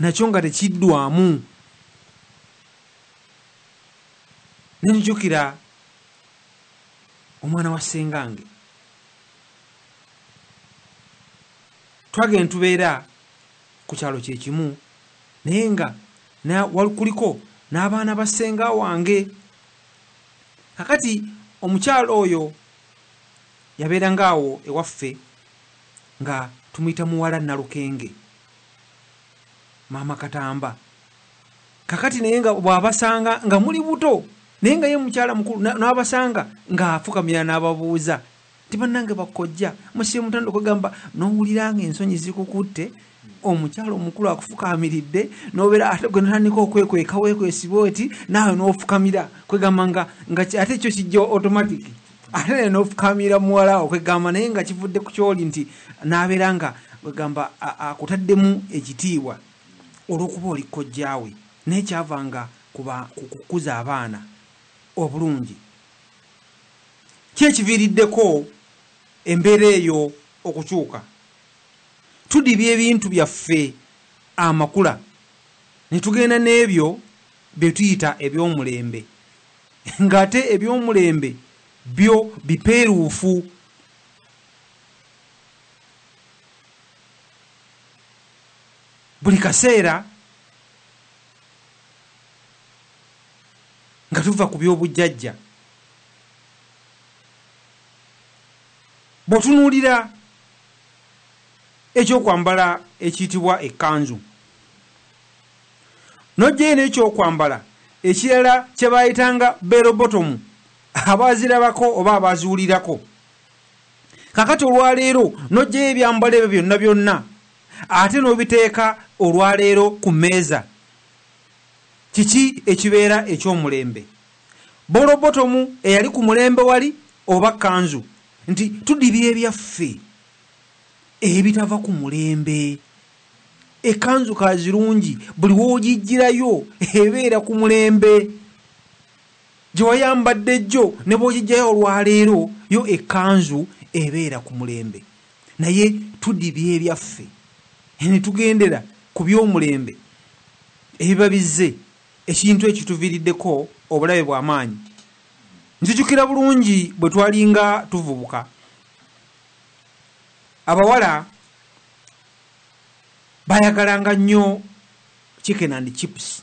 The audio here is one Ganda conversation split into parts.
Nakyo nga tekiddwamu. Nenjukira omwana wa ssengange, twagenda tubeera ku kyalo kye kimu, naye nga kuliko n'abaana ba ssenga wange. Kakati omukyalo oyo yabeeranga awo ewaffe nga tumuyita muwala Nalukenge, maama Katamba. Kakati naye nga bw'abasanga nga muli buto, naye nga ye mukyala mukulu, n'abasanga ng'afukamira n'ababuuza nti bannange bakojja musibe mutandika okugamba, n'owulira ng'ensonyi zikukutte, omukyala omukulu akufukamiridde, n'obeera ate gwe n'otandika okwekweka weekwesiba oti, naawe n'ofukamira, kwegamba nga ate kyo kijja automatic, ate naye n'ofukamira muwala wo, kwegamba naye nga kivudde ku kyoli nti n'abeera nga kwegamba akutaddemu ekitiibwa olw'okuba oli kojjaawe, naye kyavanga ku kukuza abaana obulungi. Ki ekiviiriddeko embeera eyo okukyuka? Tudibya ebintu byaffe amakula ne tugenda n'ebyo bye tuyita eby'omulembe, ng'ate eby'omulembe byo bipeeruufu. Buli kaseera nga tuva ku by'obujjajja. Bw'otunuulira ekyokwambala ekiyitibwa ekkanzu, n'ojjayo n'ekyokwambala ekirala kye baayitanga bell bottom, abaazirabako oba abaaziwulirako. Kakati olwaleero n'ojjayo ebyambalo ebyo byonna byonna, ate n'obiteeka olwaleero ku mmeeza. Kiki ekibeera eky'omulembe? Bell bottom eyali ku mulembe wali oba kkanzu? Nti tudibya ebyaffe ebitava ku mulembe. Ekkanzu kazirungi, buli w'ogiggyirayo ebeera ku mulembe. Gye wayambadde jjo ne bw'ogigyayo olwaleero, yo ekkanzu ebeera ku mulembe. Naye tudibya ebyaffe ne tugendera ku by'omulembe ebiba bizze, ekintu ekituviiriddeko obulabe bw'amaanyi. Nzijukira bulungi bwe twalinga tuvubuka, abawala bayagalanga nnyo chicken and chips,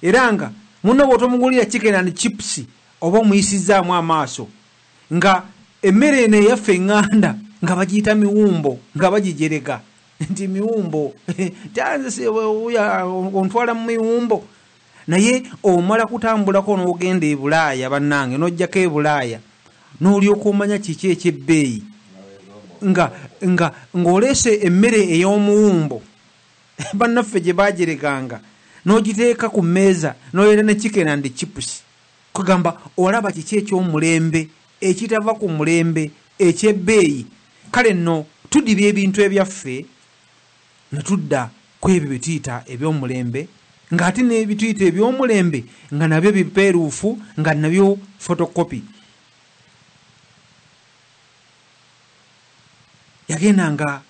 era nga munno bw'otomugulira chicken and chips oba omuyisizzaamu amaaso, nga emmere eno eyaffe eŋŋanda nga bagiyita miwumbo, nga bagijerega nti miwumbo, ontwala mu miwumbo. Naye omala kutambulako n'ogenda e Bulaaya, bannange, n'ojjako e Bulaaya n'olyoka omanya kiki eky'ebbeeyi, nga ng'oleese emmere ey'omuwumbo bannaffe gye baajereganga n'ogiteeka ku mmeeza n'oleeta ne chicken and chips. Kugamba olaba kiki eky'omulembe ekitava ku mulembe eky'ebbeeyi. Kale nno tudibya ebintu ebyaffe ne tudda ku ebyo bye tuyita eby'omulembe, ng'ate n'ebituyita eby'omulembe nga nabyo bipeeruufu, nga nabyo photocopy. Yagendanga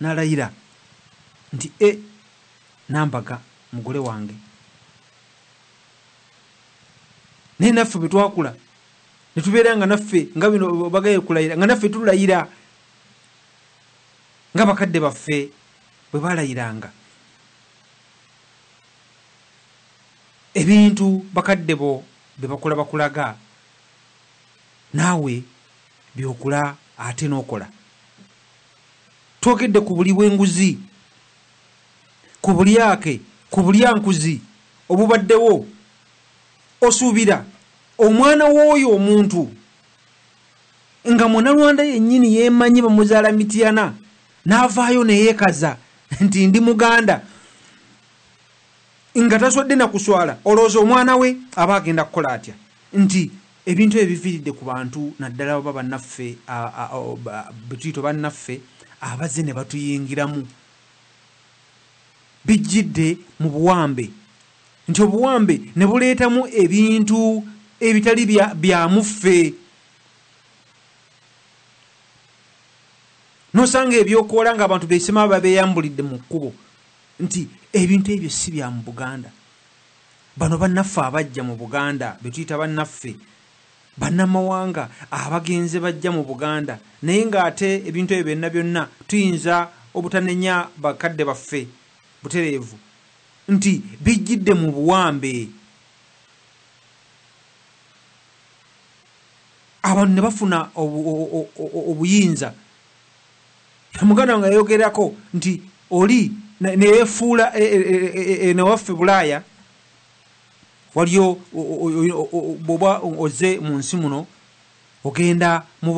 n'alayira nti nambaga mugole wange. Naye naffe bwe twakula ne tubeera nga naffe nga bino bagaye kulayira, nga naffe tulayira nga bakadde baffe bwe balayiranga. Ebintu bakadde bo bye bakola bakulaga, naawe by'okola ate n'okola. Twogedde ku buli bw'enguzi, ku bulyake, ku bulyankuzi obubaddewo. Osuubira omwana w'oyo omuntu nga Munnalwanda yennyini yeemanyi bamuzaala Mityana, n'avaayo ne yeekaza nti ndi Muganda, nga taswadde na kuswala, olowooza omwana we aba agenda kukola atya? Nti ebintu ebyo biviiridde ku bantu, naddala oba bannaffe, betuyita bannaffe abazze ne batuyingiramu, bijjidde mu buwambe. Nti obuwambe ne buleetamu ebintu ebitali byamuffe. N'osanga ebyokoola ng'abantu beesima babeeyambulidde mu kkubo. Nti ebintu ebyo si bya mu Buganda. Bano bannaffe abajja mu Buganda be tuyita bannaffe, bannamawanga abagenze bajja mu Buganda, naye ng'ate ebintu ebyo byonna byonna tuyinza obutanenya bakadde baffe butereevu nti bijjidde mu buwambe. Abantu ne bafuna obuyinza. Muganda wange yayogerako nti oli neyefuula newaffe Bulaaya waliyo bw'oba ozze mu nsi muno ogenda mu